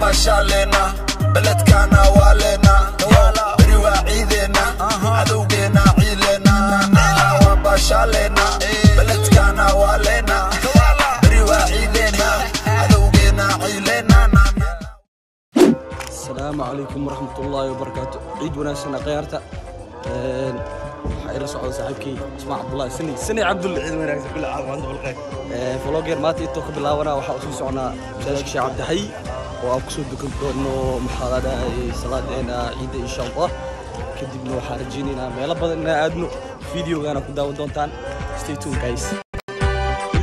Baashaalena, beledkaana waa leena, beri waa ciideena, cadowgeena ciileena. Waa baashaalena, beledkaana waa leena, beri waa ciideena, cadowgeena ciileena. Asalaamu calaykum waraxmatullaahi wabarakaatu. Ciid wanaagsan akhyaarta. Waxaa ila socda saaxiibkay Ismaan Cabdullaahi Sani, Sani Cabdulle. Ciid wanaagsan, kulli caam wa antum bilkhayr. Vlog-yar maanta intoo ka bilaabanaa, waxaa usii soconaa masaajidka Sheekh Cabdixay oo aan kusoo dukan doono, maxaa la dhahay, salaadeena ciidda insha Allah. Kadibna waxaan rajaynaynaa meelo badan inaan aadno. Videogana ku daawan doontaan. Stay tuned, guys.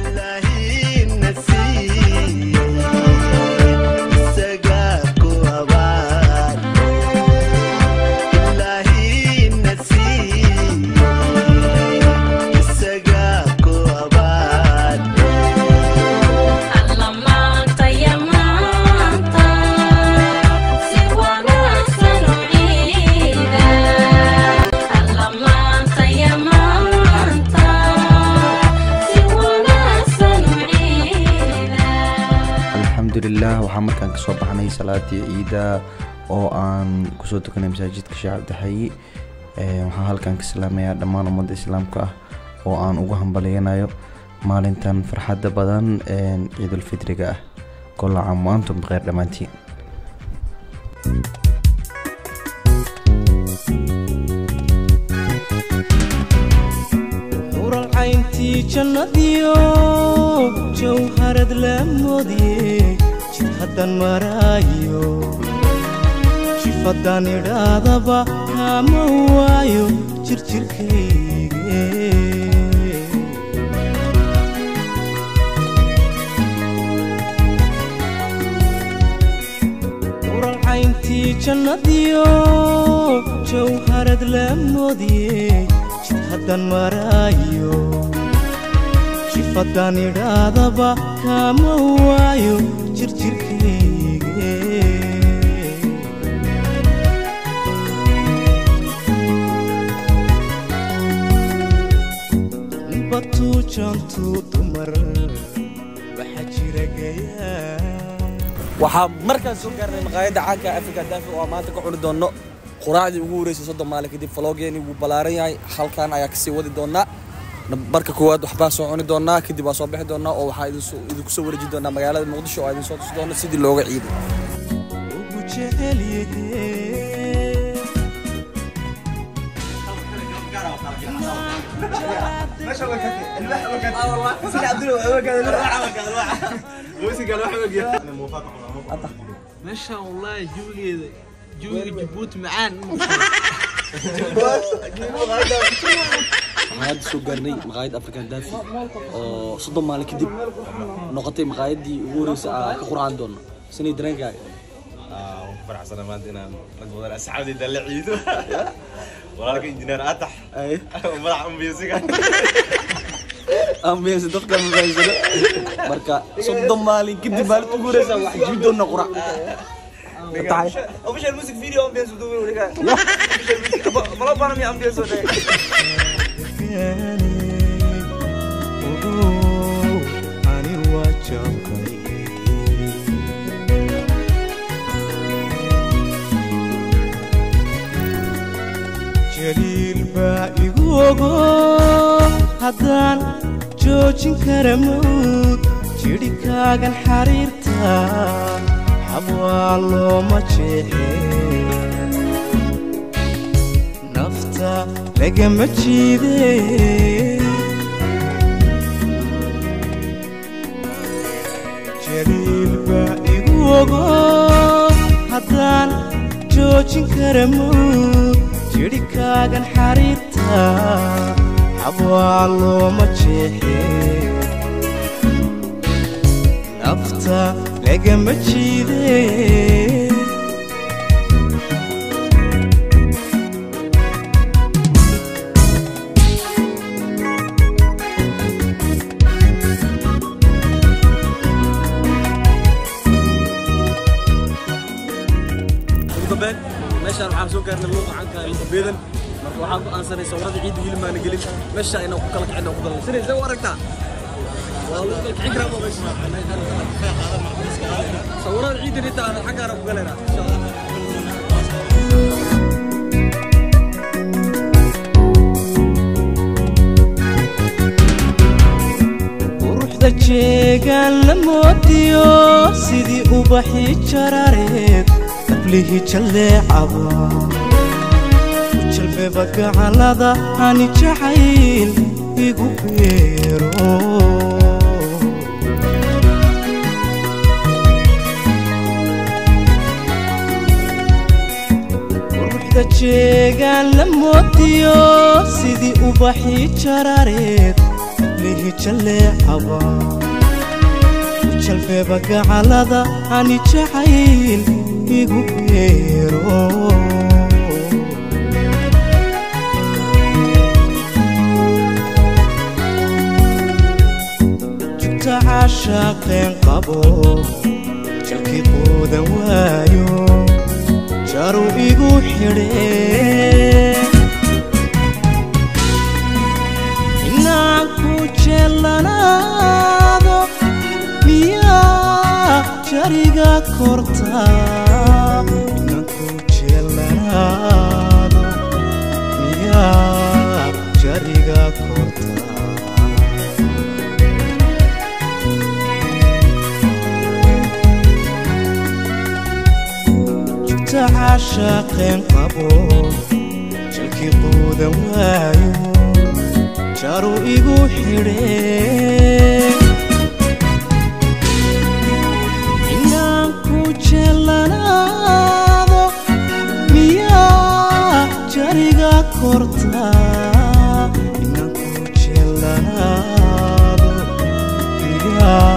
Ilaahina siiyey, isagaa ku abaal. Ilaahina siiyey, isagaa ku abaal. Alla maanta ya maanta si wanaagsan u ciida. Alla maanta ya maanta si wanaagsan u ciida. Alxamdulilah, waxaan markaan kasoo baxnay salaadii ciida oo aan kusoo tukanay masaajidka Sheekh Cabdixayi. Waxaan halkan ka salaamayaa dhammaan ummadda islaamka ah oo aan ugu hambalyanayo maalintan farxadda badan ciidulfitriga ah. Kulla caam wa antum bikeyr dhammaantiin. Xural cayntii jannadiyo jawharad la moodiyey, jid haddan maraayo jifaddaan idhaadaba kaama waayo jirjirkayge. Xural cayntii jannadiyo jawharad la moodiyey, jid haddan maraayo jifaddaan idhaadaba kaama waayo jirjirkayge. Batuu jantuu dumar waxaa jira gayaa. Waxaa markaan soo gaarnay maqaayadda caanka Africa Daafi oo aan maanta ka cuni doonno quraacdii ugu horeysay 30 maalin kadib. Vlog-geeni wuu ballaaran yahay, halkan ayaa kasii wadi doonaa. Marka koowaad waxbaa soo cuni doonaa, kadib waa soo bixi doonaa oo waxaa idinku soo wareeji doonaa magaalada Muqdisho oo idin soo tusi doono sidii looga ciiday. Ugu jecel yahay. Meeshaan wallaahi jawigeeda, jawiga Jabuuti macaan. Waxaan hadda soo gaarnay maqaayad African Daafi oo 30 maalin kadib noqotay maqaayaddii ugu horeysay aan ka quraan doono. Sinay, dareenkaaga? Waan ku faraxsanahay maanta inaan rag badan asxaabtayda la ciido, walaalka injineer Atax, madaxa ambiyasiga. Ambiyanse dadka ma fahansano. Marka 30 maalin kadib maalinta ugu horeysa wax jibi doona qurac tahay. Official music video ambience duubay weliga. Official music malo baana mi ambience oo dhay. Ani waa jabkay. Jaliil baa igu ogo haddaan joojin kara mawd jidhikaagan xariirta xabwaa looma jeexeen, nafta lagama jiide. Jaliil baa igu ogo haddaan joojin kara mawd jidhikaagan xariirta xabwaa looma jeexeen, nafta lagama jiide. Ugu dambeyn meeshaan waxaan soo gaarnay luuqa canka ee luuqa beedan. Marka waxaan go'aansanay sawirada ciidda wili maana gelin meesha inaan ku kala kicino ku dalno. Sinay, see u aragtaa? Waa lagu kala kicin karaa meesha. Sawirada ciidan inta aan xaggaana ku galaynaa insha Allah. Quruxda jeegaan la moodiyo sidii ubaxii jarareed, qablihii jalleecaba u jalbeeba gacalada ani jacayl igu beero. Quruxda jeegaan la moodiyo sidii ubaxii jarareed, qablihii jalleecaba u jalbeeba gacalada ani jacayl igu beero. Jugta caashaaqeen qabo jalkii quudan waayo, jaru igu xidhe inaan ku jeellanaado miyaa jariga korta? Inaan ku jeellanaado miyaa jariga korta? Jugta caashaaqeen qabo jalkii quudan waayo, jaru igu xidhe inaan ku jeellanaado miyaa jariga korta? Inaan ku jeellanaado miyaa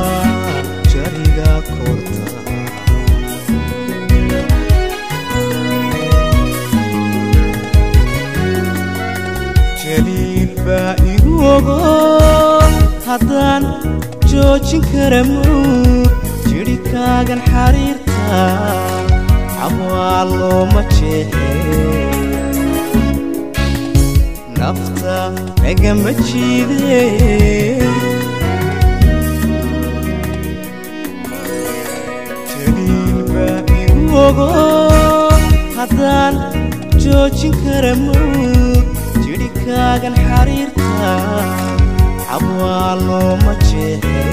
jariga korta? Jaliil baa igu ogo haddaan joojin kara muu jidhikaagan xariirta cabwaa looma jeexe, nafta lagama jiide. Jaliil baa igu ogo haddaan joojin kara muu jidhikaagan xariirta cabwaa looma jeexe,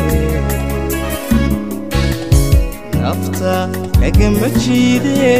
nafta lagama jiide.